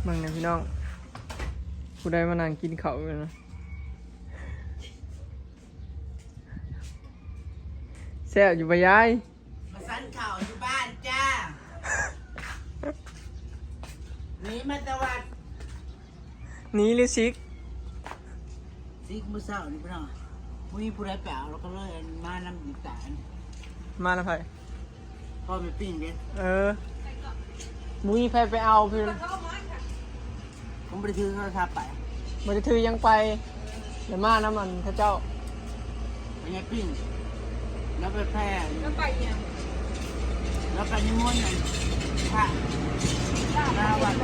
ເບິ່ງແດ່ພີ່ນ້ອງ ຜູ້ໃດມານັ່ງກິນເຂົ້າຢູ່ນະ ແຊບຢູ່ບໍ່ຍາຍ? ມາສັນເຂົ້າຢູ່ບ້ານຈ້າ ໜີມາແຕ່ວັດ. ໜີຫຼືຊິກ? ຊິກມື້ເຊົ້ານີ້ພີ່ນ້ອງ ບໍ່ມີຜູ້ໃດໄປເອົາ ແລ້ວກໍເລີຍມານຳອີຕາ. ມານຳໃຜ? ພໍ່ແມ່ປີ້ງເດ້. ເອີ ບໍ່ມີໃຜໄປເອົາເພິ່ນ. ບໍ່ໄດ້ຖືໂທລະສັບໄປ ບໍ່ໄດ້ຖືຫຍັງໄປ ແລ້ວມານຳອັນເຂົາເຈົ້າ. ພະຍາປີ້ງ ແລ້ວໄປແຜ່ ແລ້ວໄປອີ່ຫຍັງ? ແລ້ວໄປນິມົນອັນພະ ລາວ ໜ້າວັດ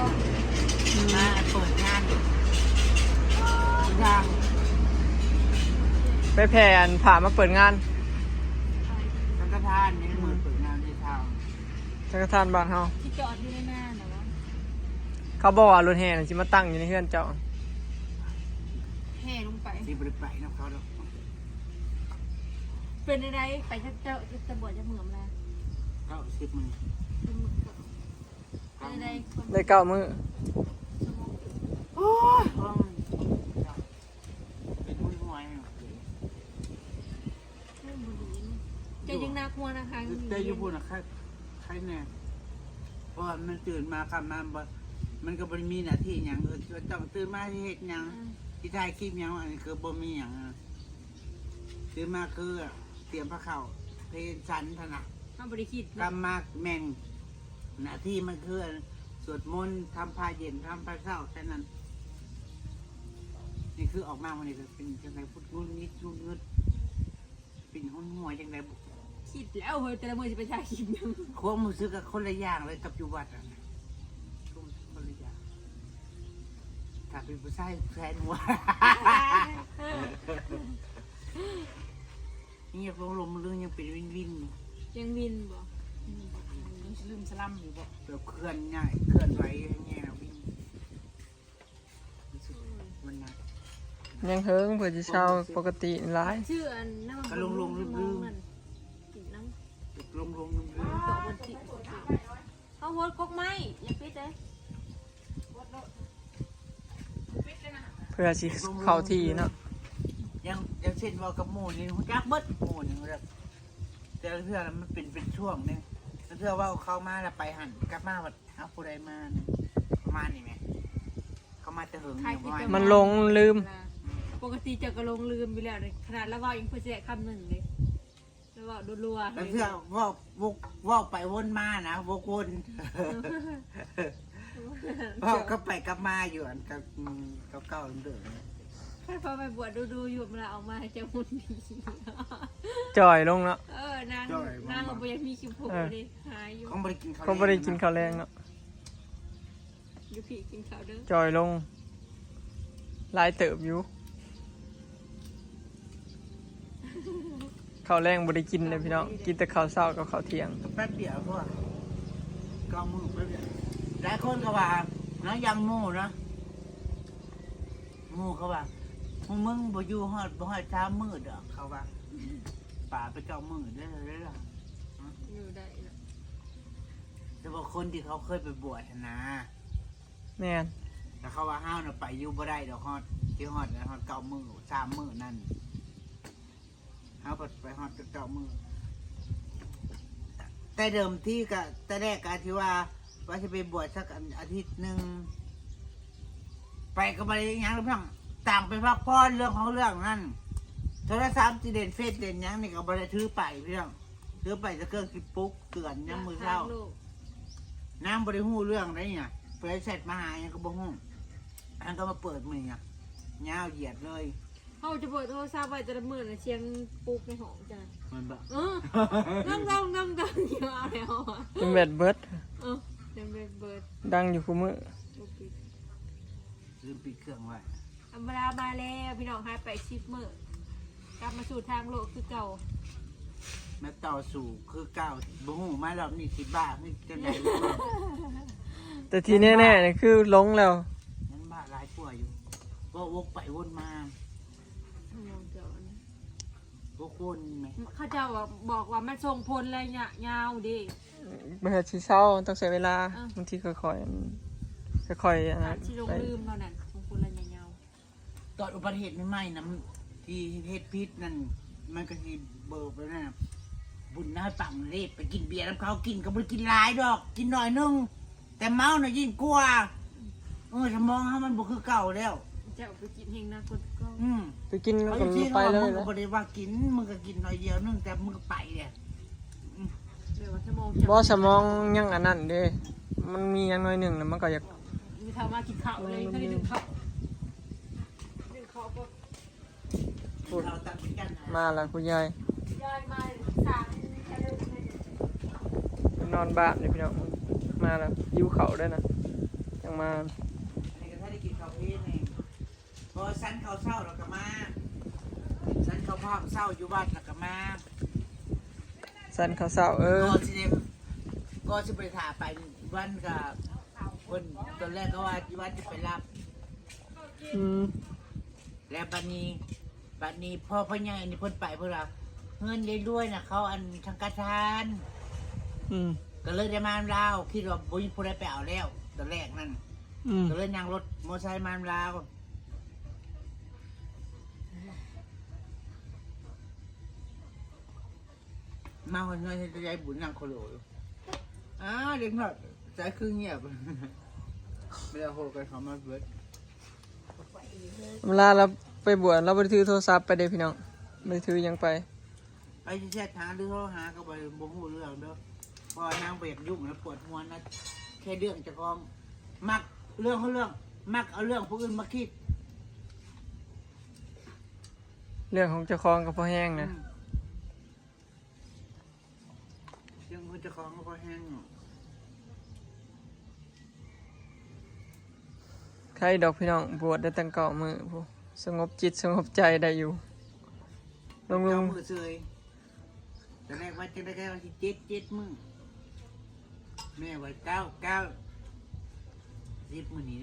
ອືມ ມາເປີດງານ ທາງ ໄປແຜ່ອັນພະມາເປີດງານ ສັງຄະທານນີ້ ອືມ ເປີດງານໃນທາງ ສັງຄະທານບ້ານເຮົາ ທີ່ຈອດຢູ່ໃນນານະວະ. ເຂົາບອກວ່າລົດແຫ່ນະຊິມາຕັ້ງຢູ່ໃນເຮືອນເຈົ້າ ແຫ່ລົງໄປ ຊິບໍ່ໄດ້ໄປນຳເຂົາດອກ. ເປັນໃດ ໄປຈັກເຈົ້າ ຈະບວດຈັກມື້ລະ? ເກົ້າສິບມື້ ເປັນໃດ ໄດ້ເກົ້າມື້. ໂອ້ຍ ເປັນຫົວໆ ເຈົ້າຍັງໜັກຫົວໜັກຫາງ ແຕ່ຢູ່ພຸ້ນນະ ໄຄ ໄຄແດ່ ເພາະວ່າມັນຕື່ນມາຄ່ຳມາບໍ່ ມັນກໍບໍ່ໄດ້ມີໜ້າທີ່ຫຍັງ ເອີ ເຈົ້າຕື່ນມາຊິເຮັດຫຍັງ ອືມ ຊິຖ່າຍຄລິບຫຍັງ ອັນນີ້ຄືບໍ່ມີຫຍັງ ຕື່ນມາຄືຕຽມພາເຂົ້າ ເພນສັນເທົ່ານັ້ນ ເຮົາບໍ່ໄດ້ຄິດ ກຳມາແມ່ນ ໜ້າທີ່ມັນຄືສວດມົນ ທຳພະເຢັນ ທຳພະເຊົ້າ ແຄ່ນັ້ນ. ນີ້ຄືອອກມາມື້ນີ້ກໍເປັນຈັ່ງໃດ ຫງຸດຫງິດ ຫງຸດຫງິດ ເປັນຫົວໆ ຈັ່ງໃດ ຄິດແລ້ວເຮີ້ຍ ແຕ່ລະມື້ຊິໄປຖ່າຍຄລິບຫຍັງ. ຄວາມຮູ້ສຶກກໍຄົນລະຢ່າງເລີຍກັບຢູ່ວັດຫັ້ນ ຄົນລະຢ່າງ ຖ້າເປັນຜູ້ຊາຍແຟນຫົວ ຍັງຢາກຫຼົງໆ ຫຼືຍັງເປັນວິນໆ ຍັງວິນບໍ່? ຍັງສະລຶ້ມສະລັ້ມຢູ່ບໍ່? ແບບເຄື່ອນຍ້າຍ ເຄື່ອນໄຫວແຮງໆ ວິນ ມັນໜັກ ຍັງເຫິງເພື່ອຊິເຊົາ ປົກກະຕິຫຼາຍ ຊື່ອັນນັ້ນ ກໍຫຼົງໆ ລືມໆ ກິນນຳ ຫຼົງໆ ລືມໆ ເກາະບົນຕິ ເຮົາຫົດກົກໄມ້ ຢ່າປິດເດ້. ເພື່ອຊິເຂົ້າທີ່ເນາະ ຢ່າງ ຢ່າງເຊັ່ນເວົ້າກັບໝູ່ນີ້ຮູ້ຈັກເບິດ ໝູ່ນີ້ຮູ້ຈັກ ແຕ່ລະເທື່ອມັນເປັນ ເປັນຊ່ວງເດ້ ລະເທື່ອເວົ້າເຂົ້າມາລະໄປຫັ້ນ ກັບມາບັດ ເອົາ ຜູ້ໃດມາ ປະມານນີ້ແມ ເຂົ້າມາແຕ່ເຫິງ ມັນຫຼົງລືມ ປົກກະຕິເຈົ້າກໍຫຼົງລືມຢູ່ແລ້ວ ຂະໜາດລາວເວົ້າຍັງເພິ່ນຊິໄດ້ຄຳໜຶ່ງເດ້. ເວົ້າດົວໆ ແຕ່ເທື່ອເວົ້າ ເວົ້າ ເວົ້າໄປວົນມານະ ວົນ ເວົ້າກັບໄປກັບມາຢູ່ ອັນ ກັບ ອືມ ເກົ່າໆ ເດີມ. ຄັນພໍໄປບວດດູໆ ຢູ່ມາອອກມາໃຫ້ເຈົ້າຫຸ່ນດີ ຈ່ອຍລົງເນາະ ເອີ ນາງ ຈ່ອຍລົງ ນາງບໍ່ຢາກມີຄິວໂພ ເອີ ເດ້ ຫາຍຢູ່ ຄົງບໍ່ໄດ້ກິນເຂົ້າ ຄົງບໍ່ໄດ້ກິນເຂົ້າແລງເນາະ. ຢູ່ພີ້ກິນເຂົ້າເດີ ຈ່ອຍລົງຫຼາຍເຕີບຢູ່ ເຂົ້າແລງບໍ່ໄດ້ກິນເລີຍພີ່ນ້ອງ ກິນແຕ່ເຂົ້າເຊົ້າກັບເຂົ້າທ່ຽງ ແປັບດຽວພວກ ເກົ້າມື້ແປັບດຽວ ຫຼາຍຄົນກໍວ່າເນາະ ຢ່າງໝູ່ເນາະ ໝູ່ເຂົາວ່າ ໝູ່ມຶງບໍ່ຢູ່ຮອດ ບໍ່ຮອດຊາວມື້ດອກ ເຂົາວ່າ ປາໄປເກົ້າມື້ເດີ ຢູ່ໄດ້ເນາະ. ແຕ່ວ່າຄົນທີ່ເຂົາເຄີຍໄປບວດຫັ້ນນະ ແມ່ນ ແລ້ວເຂົາວ່າເຮົານະໄປຢູ່ບໍ່ໄດ້ດອກ ຮອດ ຊິຮອດ ຮອດເກົ້າມື້ ສາມມື້ນັ້ນ ເຮົາກໍໄປຮອດເກົ້າມື້. ແຕ່ເດີມທີກະ ແຕ່ແລກກະທີ່ວ່າ ວ່າຊິໄປບວດສັກອາທິດໜຶ່ງ ໄປກໍບໍ່ໄດ້ຫຍັງເລີຍ ຕ່າງໄປພັກຜ່ອນເລື່ອງຂອງເລື່ອງນັ້ນ ໂທລະສັບຊິເລ່ນເຟສເລ່ນຫຍັງນີ້ກໍບໍ່ໄດ້ຖືໄປພີ່ນ້ອງ ຖືໄປແຕ່ເຄື່ອງຊິປຸກເຕືອນຍາມມື້ເຊົ້າ. ນາງບໍ່ໄດ້ຮູ້ເລື່ອງໃດນີ້ນະ ຜູ້ໃດແຊັດມາຫາຫຍັງກໍບໍ່ຮູ້ ນາງກໍມາເປີດມື້ນີ້ນະ ຍາວຢຽດເລີຍ. ເຮົາຈະເປີດໂທລະສັບໄວ້ແຕ່ລະມື້ນະ ສຽງປຸກໃນຫ້ອງຈ້ະ ແມ່ນບໍ່? ເອີ ດັງໆໆໆ ຢູ່ເອົາແລ້ວ ຈົນແບັດເບິດ ເອີ ຈົນແບັດເບິດ ດັງຢູ່ຄູ່ມື້ ບໍ່ປິດ ລືມປິດເຄື່ອງໄວ້. ອຳມາລາມາແລ້ວພີ່ນ້ອງ ຫາຍໄປສິບມື້ ກັບມາສູ່ທາງໂລກຄືເກົ່າ ມາຕໍ່ສູ້ຄືເກົ່າ ບໍ່ຮູ້ມາລອບນີ້ຊິບ້າຄືຈັ່ງໃດ. ແຕ່ທີ່ແນ່ໆ ຄືຫຼົງແລ້ວ ຍັງບ້າຫຼາຍກວ່າຢູ່ ເວົ້າວົກໄປວົນມາ ບໍ່ຄວນແໝ ເຂົາເຈົ້າບອກວ່າມັນສົ່ງຜົນໄລຍະຍາວເດ້ ບໍ່ເຮັດຊິເຊົາ ຕ້ອງໃຊ້ເວລາ ເອີ ບາງທີຄ່ອຍໆ ຄ່ອຍອັນນັ້ນ ຊິລົງໄປ ລືມເທົ່ານັ້ນ ຂອງຄົນລະຍະຍາວ. ຕອນອຸບັດຕິເຫດໃໝ່ໆນະ ທີ່ເຮັດຜິດນັ້ນ ມັນກໍຊິເບີໄປນັ້ນນະ ບຸນນາປັງເດ້ ໄປກິນເບຍນຳເຂົາ ກິນກໍບໍ່ໄດ້ກິນຫຼາຍດອກ ກິນໜ້ອຍໜຶ່ງ ແຕ່ເມົານະຍິ່ງກວ່າ. ເອີ ສະໝອງເຮົາມັນບໍ່ຄືເກົ່າແລ້ວ ເຈົ້າໄປກິນແຮງໜັກກວ່າເກົ່າ. ອືມ ໄປກິນແລ້ວກໍໄປເລີຍ ເຂົາຊິເວົ້າ ມຶງກໍບໍ່ໄດ້ວ່າກິນ ມຶງກໍກິນໜ້ອຍດຽວໜຶ່ງ ແຕ່ມຶງກໍໄປແລ້ວ. ອືມ ແບບວ່າສະໝອງເຈົ້າ ບໍ່ ສະໝອງຍັງອັນນັ້ນເດ້ ມັນມີຫຍັງໜ້ອຍໜຶ່ງແລ້ວມັນກໍຢາກ ມີເທົ່າມາກິນເຂົ້າເລີຍ ເອີ ເຄີຍໜຶ່ງເຂົ້າ ໜຶ່ງເຂົ້າກໍ ພຸ້ນ ມາແລ້ວຜູ້ໃຫຍ່ ນອນບ້ານນີ້ພີ່ນ້ອງ ມາແລ້ວ ຫິວເຂົ້າເດ້ນະ ຈັ່ງມາ. ອັນນີ້ກໍຖ້າໄດ້ກິນເຂົ້າເພນນີ້ ບໍ່ ສັນເຂົ້າເຊົ້າແລ້ວກໍມາ ສັນເຂົ້າພາມເຊົ້າຢູ່ວັດແລ້ວກໍມາ ສັນເຂົ້າເຊົ້າ ເອີ ກໍຊິໄດ້ ກໍຊິໄປຖ້າໄປວັນກໍ ເພິ່ນ ຕອນແລກກໍວ່າທີ່ວັດຈະໄປຮັບ ອືມ ແລ້ວບັດນີ້ ບັດນີ້ພໍ່ ພໍ່ໃຫຍ່ນີ້ເພິ່ນໄປ ເພິ່ນວ່າເຮືອນຍາຍລວຍນະ ເຂົາອັນສັງກະທານ ອືມ ກໍເລີຍໄດ້ມານຳລາວ ຄິດວ່າບໍ່ມີຜູ້ໃດໄປເອົາແລ້ວ ຕອນແລກນັ້ນ ອືມ ກໍເລີຍນັ່ງລົດມໍໄຊມານຳລາວ ມາຮອດເຮືອນເຮັດໄດ້ບຸນນັ່ງໂຄໂລຢູ່. ອ້າ ເດັກນ້ອຍໃສຄືງຽບ ເວລາໂທກັນເຂົ້າມາເບິດ. ເວລາລາວໄປບວດ ລາວບໍ່ໄດ້ຖືໂທລະສັບໄປເດ້ພີ່ນ້ອງ ບໍ່ໄດ້ຖືຫຍັງໄປ ໄປຊິແຊັດຫາຫຼືໂທຫາກໍບໍ່ ບໍ່ຮູ້ເລື່ອງເດີ້ ເພາະວ່ານາງບໍ່ຢາກຫຍຸ້ງ ລາວປວດຫົວນະ ແຄ່ເລື່ອງເຈົ້າຂອງ ມັກເລື່ອງຂອງເລື່ອງ ມັກເອົາເລື່ອງຜູ້ອື່ນມາຄິດ ເລື່ອງຂອງເຈົ້າຂອງກໍພໍແຮງນະ ອືມ. ຍັງຄົນເຈົ້າຂອງກໍພໍແຮງເນາະ ໃຄດອກພີ່ນ້ອງ ບວດໄດ້ຕັ້ງເກົ້າມື້ພຸ້ນ ສະຫງົບຈິດສະຫງົບໃຈໄດ້ຢູ່ ເກົ້າມື້ເຊີຍ ຕອນແລກວ່າຈັ່ງໃດກໍວ່າຊິເຈັດ ເຈັດມື້ ແມ່ວ່າເກົ້າ ເກົ້າ ສິບມື້ນີ້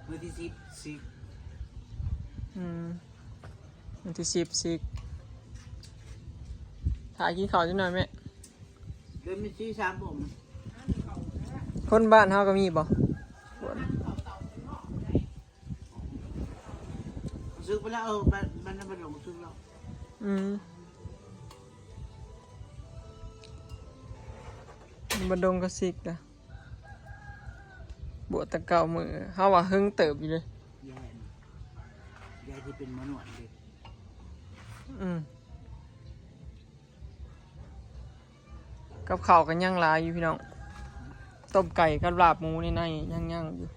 ມື້ທີສິບ ສິບ ອືມ. ວັນທີສິບ ສິບ ຖ້າກິນເຂົ້າຈັກໜ້ອຍແມ່ ເດືອນມີສີ່ ສາມ ບໍ່ ຄົນບ້ານເຮົາກໍມີບໍ່ ຊື້ໄປແລ້ວ ເອີ ບ້ານ ບ້ານນາບັນດົງຊື້ແລ້ວ ອືມ ບັນດົງກໍສິກລະ. ບວດຕັ້ງເກົ້າມື້ ເຮົາວ່າເຫິງເຕີບຢູ່ເດ້ ຍາຍ ຍາຍທີ່ເປັນໝໍນວດເດ້ ອືມ ກັບເຂົ້າກໍຍັງຫຼາຍຢູ່ພີ່ນ້ອງ ຕົ້ມໄກ່ກັບລາບໝູໃນໆ ຍັງໆຢູ່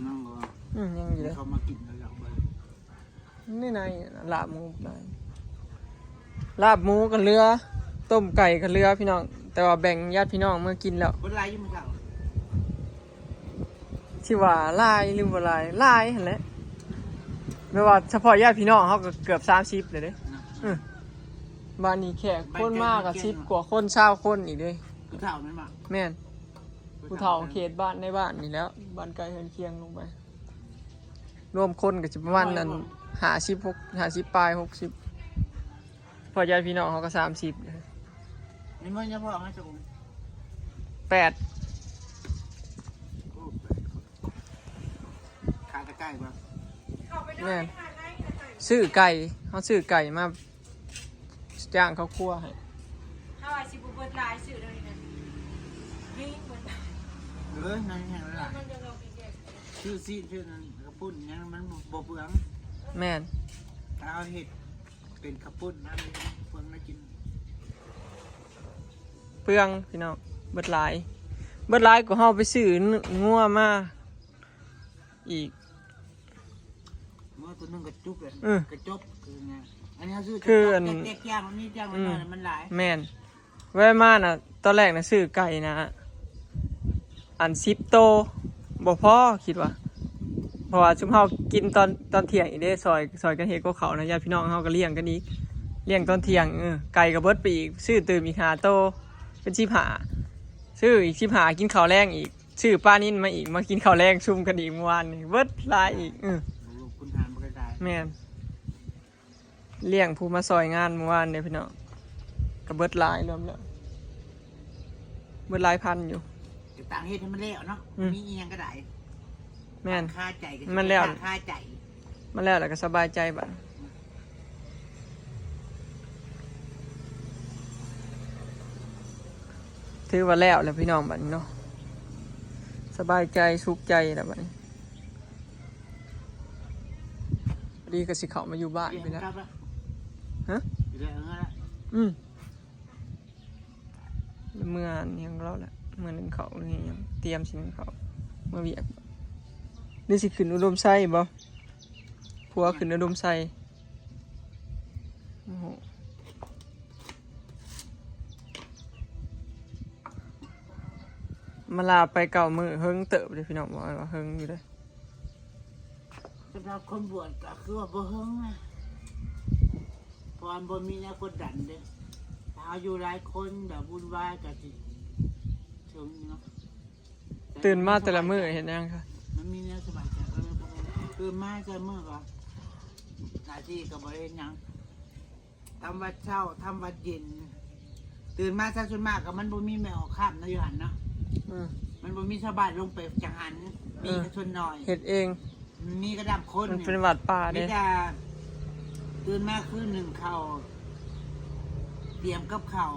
ຍັງບໍ່ ອືມ ຍັງຢູ່ເດ້ ເຂົາມາກິນແລ້ວຢາກເບິ່ງ ໃນໆ ລາບໝູ ລາບໝູກໍເຫຼືອ ຕົ້ມໄກ່ກໍເຫຼືອພີ່ນ້ອງ ແຕ່ວ່າແບ່ງຍາດພີ່ນ້ອງເມືອກິນແລ້ວ ເບິດຫຼາຍຢູ່ມື້ເຊົ້າ ຊິວ່າຫຼາຍຫຼືບໍ່ຫຼາຍ ຫຼາຍຫັ້ນແຫຼະ ແບບວ່າສະເພາະຍາດພີ່ນ້ອງເຮົາກໍເກືອບສາມສິບແລ້ວເດ້ ເອີ ບາດນີ້ແຂກຄົນມາກໍສິບກວ່າຄົນ ຊາວຄົນອີກເດ້ ຜູ້ເຖົ້າແມ່ນບໍ່ ແມ່ນ ຜູ້ເຖົ້າເຂດບ້ານໃນບ້ານນີ້ແຫຼ້ວ ບ້ານໃກ້ເຮືອນຄຽງລົງໄປ ລວມຄົນກໍຊິປະມານນັ້ນ ຫ້າສິບ ຫົກ ຫ້າສິບປາຍ ຫົກສິບ ພໍຍາດພີ່ນ້ອງເຮົາກໍສາມສິບ ມີເງິນຍາພໍ່ມາຈັກອົງ ແປດ ໂອ້ ແປດ ຂາດແຕ່ໄກ່ບໍ່ ແມ່ນ ຊື້ໄກ່ ເຮົາຊື້ໄກ່ມາ ຈ້າງເຂົາຄົວໃຫ້ ເຮົາວ່າຊິບໍ່ເບິດຫຼາຍ ຊື້ແນວນີ້ນະ ເຮີ້ຍ ເອີ ນັ້ນແຮງຫຼາຍ ມັນຈະລອກແກະ ຊື້ຊີ້ນ ຊື້ນັ້ນ ກະປຸ້ນຫຍັງ ມັນບໍ່ເປືອງ ແມ່ນ ຖ້າເຮົາເຮັດເປັນກະປຸ້ນນະ ເປືອງໄດ້ກິນ ເປືອງພີ່ນ້ອງ ເບິດຫຼາຍ ເບິດຫຼາຍກວ່າເຮົາໄປຊື້ງົວມາ ອີກ ເມື່ອຕົວໜຶ່ງກະຈຸກເລີຍ ເອີ ກະຈົບ ຄືຫຍັງ ອັນນີ້ເຮົາຊື້ ຄືອັນ ແຈກ ແຈກຢ່າງ ມັນມີຢ່າງ ອືມ ມັນໜ້ອຍ ມັນຫຼາຍ ແມ່ນ ແວ່ມານະ ຕອນແລກນະຊື້ໄກ່ນະ ອັນ ສິບໂຕ ບໍ່ພໍ ຄິດວ່າ ເພາະວ່າຊຸມເຮົາກິນຕອນ ຕອນທ່ຽງອີກເດ້ ຊ່ອຍ ຊ່ອຍກັນເຮັດກັບເຂົ້ານະ ຍາດພີ່ນ້ອງເຮົາກໍລ້ຽງກັນອີກ ລ້ຽງຕອນທ່ຽງ ເອີ ໄກ່ກໍເບິດໄປອີກ ຊື້ຕື່ມອີກຫ້າໂຕ ເປັນສິບຫ້າ ຊື້ອີກສິບຫ້າ ກິນເຂົ້າແລງອີກ ຊື້ປານິນມາອີກ ມາກິນເຂົ້າແລງຊຸມກັນອີກມື້ວານນີ້ ເບິດຫຼາຍອີກ ເອີ ແມ່ນ ລ້ຽງຜູ້ມາຊ່ອຍງານມື້ວານນີ້ພີ່ນ້ອງ ກໍເບິດຫຼາຍ ລວມແລ້ວ ເບິດຫຼາຍພັນຢູ່ ຕ່າງເຮັດໃຫ້ມັນແລ້ວເນາະ ອືມ ມີອີ່ຫຍັງກໍໄດ້ ແມ່ນ ຄາໃຈກໍ ມັນແລ້ວ ຄາໃຈ ມັນແລ້ວ ແລ້ວກໍສະບາຍໃຈບັດ ຖືວ່າແລ້ວແລ້ວພີ່ນ້ອງ ບັດນີ້ເນາະ ສະບາຍໃຈສຸກໃຈແລ້ວບັດນີ້ ພໍດີກໍຊິເຂົ້າມາຢູ່ບ້ານ ເອີ ພີ່ແລ້ວ ກັບລະ ຮະ ຊິໄດ້ເອົາເງິນລະ ອືມ ເມື່ອຫຍັງລາວແຫຼະ ເມື່ອໜຶ່ງເຂົ້າ ຫຼືຫຍັງ ຕຽມຊິໜຶ່ງເຂົ້າ ເມື່ອວຽກ ຫຼືຊິຂຶ້ນອຸດົມໄຊບໍ່? ຜົວຂຶ້ນອຸດົມໄຊ ໂອ້ໂຫ ມາລາໄປເກົ້າມື້ ເຫິງເຕີບເດ້ພີ່ນ້ອງ ວ່າເຫິງຢູ່ເດ້. ສຳລັບຄົນບວດກໍຄືວ່າບໍ່ເຫິງນະ ເພາະວ່າມັນບໍ່ມີແນວກົດດັນເດ້ ຖ້າເຮົາຢູ່ຫຼາຍຄົນແບບວຸ່ນວາຍກໍຊິເຖິງເນາະ. ຕື່ນມາແຕ່ລະມື້ເຮັດຫຍັງຄະ? ມັນມີແນວສະບາຍໃຈ ເອີ ບໍ່ເບິ່ງ ຕື່ນມາແຕ່ມື້ກໍ ໜ້າທີ່ກໍບໍ່ໄດ້ເຮັດຫຍັງ ທຳວັດເຊົ້າ ທຳວັດເຢັນ ຕື່ນມາຊະ ສ່ວນມາກກໍມັນບໍ່ມີແມ່ອອກຄ່ຳເນາະ ຢູ່ຫັ້ນເນາະ ອືມ ມັນບໍ່ມີຊາວບ້ານລົງໄປຈັງຫັນ ມີ ເອີ ແຕ່ສ່ວນໜ້ອຍ ເຮັດເອງ ມີກະດຳຄົນ ມັນເປັນວັດປ່າເດ້ ມີແຕ່ຕື່ນມາຄືໜຶ້ງເຂົ້າ ຕຽມກັບເຂົ້າ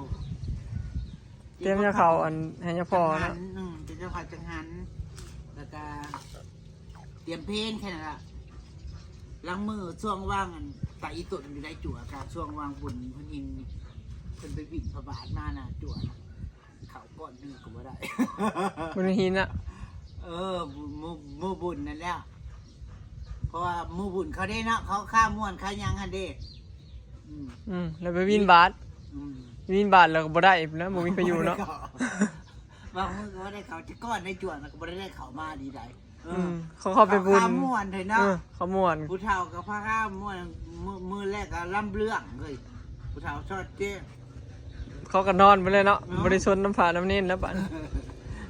ຕຽມຍາເຂົ້າອັນໃຫ້ຍາພໍ່ເນາະ ອືມ ຕຽມຍາເຂົ້າຈັງຫັນ ແລ້ວກະຕຽມເພນແຄ່ນັ້ນລະ ລາງມື້ຊ່ວງວ່າງອັນຕາອີຕົນຢູ່ໃນຈົວກະ ຊ່ວງວ່າງບຸນເພິ່ນເຫັນ ເພິ່ນໄປບິນທະບາດມານະ ຈົວນະ ເຂົ້າກ້ອນໜຶ່ງກໍບໍ່ໄດ້ ບຸນຫີນນະ ເອີ ມື້ ມື້ບຸນນັ້ນແຫຼະ ເພາະວ່າມື້ບຸນເຂົາເດ້ເນາະ ເຂົາຄາມ່ວນຄາຫຍັງຫັ້ນເດ້ ອືມ ອືມ ແລ້ວໄປບິນບາດ ອືມ ບິນບາດແລ້ວກໍບໍ່ໄດ້ແລ້ວ ບໍ່ມີໃຜຢູ່ເນາະ ບາງມື້ກໍບໍ່ໄດ້ເຂົ້າຈັກກ້ອນ ໃນຈວນກໍບໍ່ໄດ້ເຂົ້າມາດີໃດ ເອີ ອືມ ເຂົາ ເຂົາໄປບຸນ ເຂົາຄາມ່ວນເດ້ເນາະ ເອີ ເຂົາມ່ວນ ຜູ້ເຖົ້າກໍພາຄາມ່ວນ ມື້ ມື້ແລກກໍລຳເລື່ອງເລີຍ ຜູ້ເຖົ້າຊອດແຈ້ງ ເຂົາກໍນອນໄປເລີຍເນາະ ເນາະ ບໍ່ໄດ້ຊົນນຳພະນຳເນນແລ້ວບາດນີ້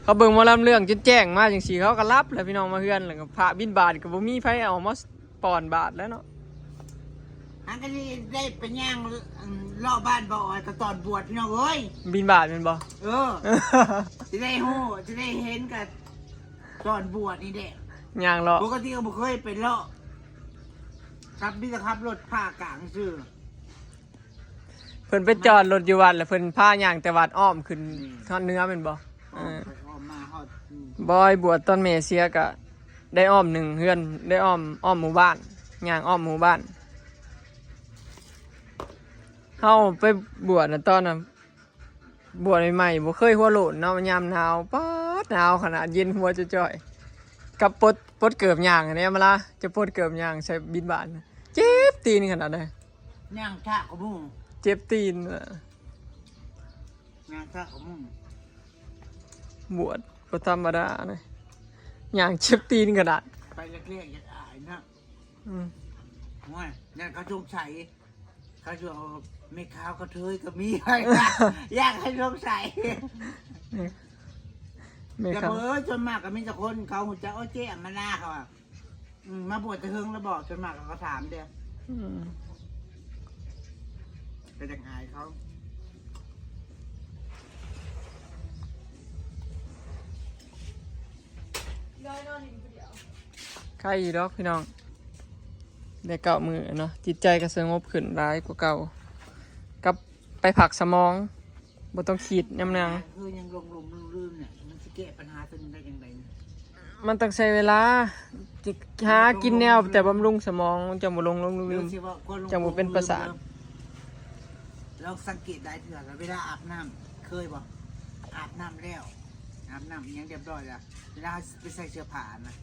ເຂົາເບິ່ງໝໍລຳເລື່ອງຈົນແຈ້ງມາຈັ່ງຊີ້ ເຂົາກໍຫຼັບແລ້ວ ພີ່ນ້ອງມາເຮືອນ ແລ້ວກໍພະບິນບາດກໍບໍ່ມີໃຜເອົາມາ ປ້ອນບາດແລ້ວເນາະ ຫາກໍຊິໄດ້ໄປຍ່າງ ອັນ ເລາະບ້ານບໍ່ອອຍກໍຕອນບວດພີ່ນ້ອງເອີຍ ບິນບາດແມ່ນບໍ່? ເອີ ຊິໄດ້ຮູ້ ຊິໄດ້ເຫັນກໍຕອນບວດນີ້ແຫຼະ ຍ່າງເລາະ ປົກກະຕິກໍບໍ່ເຄີຍໄປເລາະ ຂັບ ມີແຕ່ຂັບລົດຜ່າກາງຊື່. ເພິ່ນໄປຈອດລົດຢູ່ວັດ ແລ້ວເພິ່ນພາຍ່າງແຕ່ວັດອ້ອມຂຶ້ນ ອືມ ຮອດເໜືອແມ່ນບໍ່? ອ້ອມ ເອີ ໄປອ້ອມມາຮອດ ອືມ ບອຍບວດຕອນແມ່ເສຍກະໄດ້ອ້ອມໜຶ່ງເຮືອນ ໄດ້ອ້ອມ ອ້ອມໝູ່ບ້ານ ຍ່າງອ້ອມໝູ່ບ້ານ ເຮົາໄປບວດນະ ຕອນນັ້ນບວດໃໝ່ໆ ບໍ່ເຄີຍຫົວໂລ້ນເນາະ ຍາມໜາວ ປາດ ໜາວຂະໜາດ ເຢັນຫົວຈ່ອຍໆ ກັບປົດ ປົດເກີບຍ່າງຫັ້ນແຫຼະ ມາລາ ຈະປົດເກີບຍ່າງໃສ່ບິນບາດ ເຈັບຕີນຂະໜາດໃດ ຍ່າງຊ້າກວ່າໝູ່ ເຈັບຕີນ ຍ່າງຊ້າກວ່າໝູ່ ບວດບໍ່ທຳມະດາເດ້ ຍ່າງເຈັບຕີນຂະໜາດ ໄປແລກໆ ຢາກອາຍເນາະ ອືມ ໂອ້ຍ ຢ້ານເຂົາສົງໄສ ເຂົາຊິວ່າແມ່ຂາວກະເທີຍກໍມີ ຢ້ານໃຫ້ສົງໄສ ແມ່ຂາວ ແຕ່ເພິ່ນ ສ່ວນມາກກໍມີແຕ່ຄົນເຂົາຮູ້ຈັກ ໂອ້ ເຈ້ອຳມາລາ ເຂົາວ່າ ອືມ ມາບວດແຕ່ເຫິງແລ້ວບໍ່? ສ່ວນມາກເຂົາກໍຖາມເດ້ ອືມ ກໍຢາກອາຍເຂົາ ໄຄຢູ່ດອກພີ່ນ້ອງ ໄດ້ເກົ້າມື້ເນາະ ຈິດໃຈກໍສະຫງົບຂຶ້ນຫຼາຍກວ່າເກົ່າ ກັບໄປພັກສະໝອງ ບໍ່ຕ້ອງຄິດຍາມນາງ ຄືຍັງຫຼົງໆລືມໆ ເນຍ ມັນຊິແກ້ປັນຫາຕົວນີ້ໄດ້ຈັ່ງໃດ? ມັນຕ້ອງໃຊ້ເວລາ ຊິຫາກິນແນວແຕ່ບຳລຸງສະໝອງ ມັນຈັ່ງບໍ່ຫຼົງໆລືມ ຈັ່ງບໍ່ເປັນປະສາດ ລອງສັງເກດຫຼາຍເທື່ອ ເວລາອາບນ້ຳ ເຄີຍບໍ່? ອາບນ້ຳແລ້ວ ອາບນ້ຳອີ່ຫຍັງຮຽບຮ້ອຍແລ້ວ ເວລາເຮົາໄປໃສ່ເສື້ອຜ້ານະ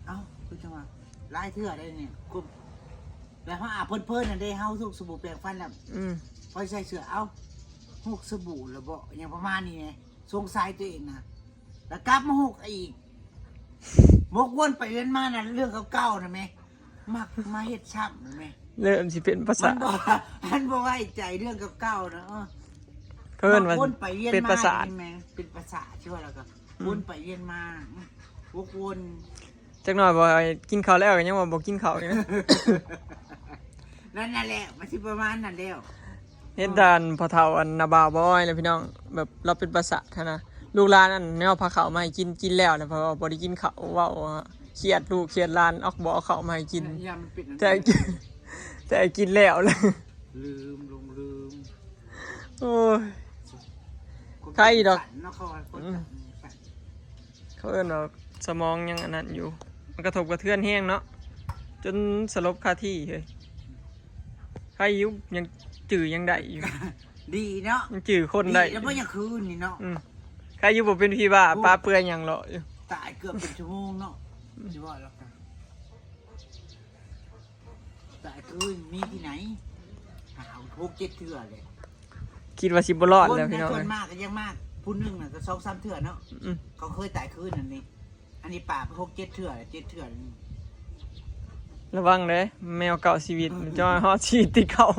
ເອົ້າ ຄືຈັ່ງວ່າ ຫຼາຍເທື່ອໄດ໋ນີ້ ແບບເຮົາອາບເພີນໆນັ້ນເດ້ ເຮົາຫຸກສະບູ່ແປງຟັນແລ້ວ ອືມ ພໍໃສ່ເສື້ອ ເອົ້າ ຫຸກສະບູ່ແລ້ວບໍ ຫຍັງປະມານນີ້ແຫຼະ ສົງໄສຕົວເອງນະ ແລ້ວກັບມາຫຸກອີກ ວົກວົນໄປວຽນມານັ້ນ ເລື່ອງເກົ່າໆນັ້ນແມ ມັກມາເຮັດຊ້ຳນັ້ນແມ ເລີ່ມຊິເປັນປະສາດ ມັນບໍ່ ມັນບໍ່ໄວ້ໃຈເລື່ອງເກົ່າໆນະ ເອີ ເພິ່ນວ່າ ວົກວົນໄປວຽນມາ ເປັນປະສາດ ແມ່ນ ເປັນປະສາດ ຊື່ວ່າ ແລ້ວກໍ ອືມ ວົນໄປວຽນມາ ວົກວົນ ຈັກໜ້ອຍບໍ່ ກິນເຂົ້າແລ້ວກໍຍັງວ່າບໍ່ກິນເຂົ້າຢູ່ນະ ນັ້ນ ນັ້ນແຫຼະ ມັນຊິປະມານນັ້ນແລ້ວ ເຫັນແຕ່ອັນພໍ່ເຖົ້າອັນນ້າບ່າວບອຍແຫຼະພີ່ນ້ອງ ແບບລາວເປັນປະສາດຫັ້ນນະ ລູກຫຼານອັນແນວພາເຂົ້າມາໃຫ້ກິນ ກິນແລ້ວແຫຼະ ເພາະວ່າບໍ່ໄດ້ກິນເຂົ້າ ເວົ້າຄຽດລູກຄຽດຫຼານ ອອກ ບໍ່ເອົາເຂົ້າມາໃຫ້ກິນ ຢ້ານມັນເປັນອັນ ແຕ່ ແຕ່ກິນແລ້ວແຫຼະ ລືມ ຫຼົງລືມ ໂອ້ຍ ຄົນ ໄຄດອກ ເນາະ ເຂົາວ່າຄົນ ອືມ ສັນ ເຂົາເອີ້ນວ່າສະໝອງຍັງອັນນັ້ນຢູ່ ມັນກະທົບກະເທືອນແຮງເນາະ ຈົນສະຫຼົບຄາທີ່ເຮີ້ຍ ໄຄຢູ່ ຍັງຈື່ຍັງໄດ້ຢູ່ ດີເນາະ ຍັງຈື່ຄົນໄດ້ ດີແລ້ວບໍ່ຢາກຄືນນີ້ເນາະ ອືມ ໃຄຢູ່ບໍ່ເປັນຜີບ້າ ໂອ້ ປາເປືອຍຫຍັງເລາະຢູ່ ຕາຍເກືອບເປັນຊົ່ວໂມງເນາະ ອືມ ຊິວ່າແລ້ວກະ ຕາຍຄືນມີທີ່ໃນ ຫ້າ ຫົກ ເຈັດເທື່ອເລີຍ ຄິດວ່າຊິບໍ່ລອດແລ້ວ ຄົນ ພີ່ນ້ອງ ສ່ວນມາກກະຍັງມາ ຜູ້ໜຶ່ງນະກະສອງສາມເທື່ອເນາະ ອືມ ເຂົາເຄີຍຕາຍຄືນອັນນີ້ ອັນນີ້ປາໄປຫົກເຈັດເທື່ອ ເຈັດເທື່ອ ລະວັງເດີ້ ແມວເກົ້າຊີວິດ ເອີ ຈະຮອດຊີວິດທີເກົ້າ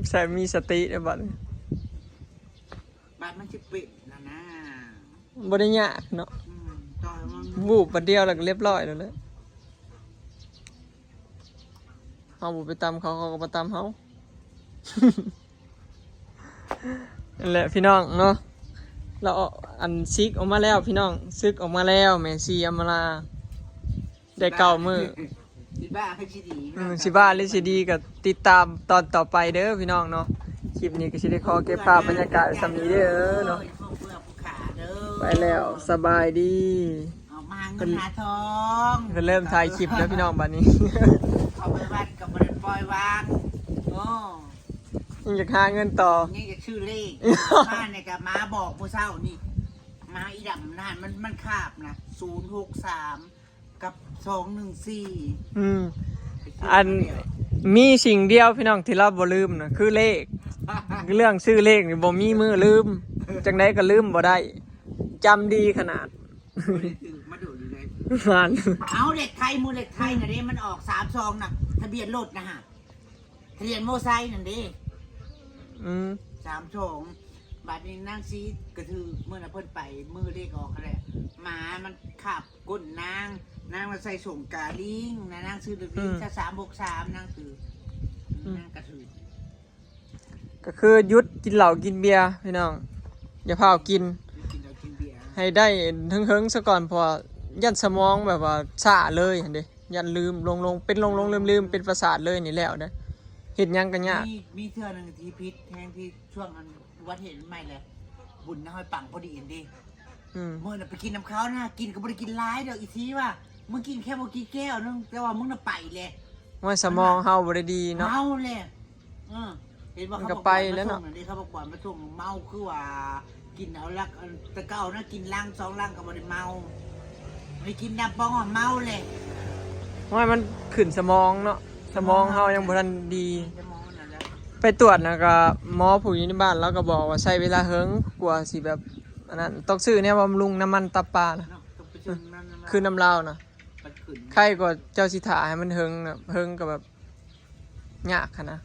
ໃຊ້ມີສະຕິເດີ້ບັດນີ້ ບາດມັນຊິເປັນຫັ້ນນາ ບໍ່ໄດ້ຍາກເນາະ ອືມ ຕໍ່ໃຫ້ມັນ ວູບບາດດຽວແລ້ວກະລຽບຮ້ອຍໂລດແຫຼະ ເຮົາບໍ່ໄປຕຳເຂົາ ເຂົາກະບໍ່ຕຳເຮົາ ນັ້ນແຫຼະພີ່ນ້ອງເນາະ ລາວ ອັນ ສິກອອກມາແລ້ວພີ່ນ້ອງ ສຶກອອກມາແລ້ວ ແມ່ຊີອຳມາລາ ໄດ້ເກົ້າມື້ ຊິບ້າຫຼືຊິດີ ອືມ ຊິບ້າຫຼືຊິດີກະຕິດຕາມຕອນຕໍ່ໄປເດີ້ພີ່ນ້ອງເນາະ ຄລິບນີ້ກະຊິໄດ້ຂໍເກັບພາບບັນຍາກາດໄວ້ສ່ຳນີ້ເດີ້ເນາະ ເພື່ອຜູ້ຂ້າເດີ້ ໄປແລ້ວ ສະບາຍດີ ອອກມາຫາເງິນຫາທອງ ເພິ່ນເລີ່ມຖ່າຍຄລິບແລ້ວພີ່ນ້ອງບາດນີ້ ເຂົ້າໄປວັດກະບໍ່ໄດ້ປ່ອຍວາງ ໂອ້ ຍັງຢາກຫາເງິນຕໍ່ ຍັງຢາກຊື້ເລກ ມານີ້ກະມາບອກມື້ເຊົ້ານີ້ ມາອີ່ດຳນັ້ນ ມັນ ມັນຄາບນະ ສູນຫົກສາມ ກັບ ສອງໜຶ່ງສີ່ ອືມ ອັນ ມີສິ່ງດຽວພີ່ນ້ອງທີ່ລາວບໍ່ລືມນະ ຄືເລກ ເລື່ອງຊື້ເລກນີ້ບໍ່ມີມື້ລືມ ຈັ່ງໃດກະລືມບໍ່ໄດ້ ຈຳດີຂະໜາດ ບໍ່ໄດ້ຖືກມາດົນເລີຍ ນັ້ນ ເອົາ ເລກໄທ ໝູ່ເລກໄທນະເດ້ ມັນອອກສາມສອງນະ ທະບຽນລົດນະຫະ ທະບຽນມໍໄຊນັ້ນເດ້ ອືມ ສາມສອງ ບາດນີ້ນາງຊີກະຖືກ ມື້ນັ້ນເພິ່ນໄປ ມື້ເລກອອກຫັ້ນແຫຼະ ໝາມັນຄາບກົ້ນນາງ ນາງລະໃສ່ສົ້ງກາລິງນະ ນາງຊື້ເລກ ອືມ ສາມຫົກສາມ ນາງຊື້ ອືມ ນາງກະຖືກ ກະຄືຢຸດກິນເຫຼົ້າກິນເບຍພີ່ນ້ອງ ຢ່າຟ້າວກິນ ກິນເຫຼົ້າກິນເບຍ ໃຫ້ໄດ້ເຫິງໆຊະກ່ອນ ເພາະວ່າຢ້ານສະໝອງແບບວ່າຊ້າເລີຍຫັ້ນເດ້ ຢ້ານລືມ ຫຼົງໆ ເປັນຫຼົງໆລືມໆ ເປັນປະສາດເລີຍນີ້ແລ້ວເດ້ ເຮັດຫຍັງກະຍາກ ມີ ມີເທື່ອໜຶ່ງທີ່ຜິດແຮງທີ່ຊ່ວງອັນ ອຸບັດເຫດໃໝ່ແຫຼະ ບຸນນະ ຫ້ອຍປັງພໍດີຫັ້ນເດ້ ອືມ ມື້ນັ້ນໄປກິນນຳເຂົານະ ກິນກະບໍ່ໄດ້ກິນຫຼາຍດອກ ອີ່ຊີວ່າ ມຶງກິນແຄ່ບໍ່ກີ່ແກ້ວໜຶ່ງ ແຕ່ວ່າມຶງນະໄປແຫຼະ ໂອ້ຍ ສະໝອງເຮົາບໍ່ໄດ້ດີເນາະ ເມົາແຫຼະ ເອີ ເຫັນບໍ່ ມັນກະໄປແລ້ວເນາະ ເຂົາບອກບອຍມາສົ່ງ ເຂົາບອກບອຍມາສົ່ງ ເມົາຄືວ່າ ກິນເອົາລັກ ອັນ ແຕ່ເກົ່ານະ ກິນລັງສອງລັງກະບໍ່ໄດ້ເມົາ ໄດ້ກິນດຳປອງເມົາແຫຼະ ໂອ້ຍ ມັນຂຶ້ນສະໝອງເນາະ ສະໝອງເຮົາຍັງບໍ່ທັນດີ ສະໝອງນັ້ນແຫຼະ ໄປຕວດນະກະ ໝໍຜູ້ຢູ່ໃນບ້ານລາວກະບອກວ່າໃຊ້ເວລາເຫິງກວ່າຊິແບບ ອັນນັ້ນ ຕ້ອງຊື້ແນວບຳລຸງ ນ້ຳມັນຕັບປານະ ເນາະ ຕ້ອງໄປຊື້ນ້ຳມັນ ຄືນ້ຳລາວນະ ມັນຂຶ້ນ ໄຄກວ່າເຈົ້າຊິຖ້າໃຫ້ມັນເຫິງນະ ເຫິງກະແບບ ຍາກຫັ້ນນະ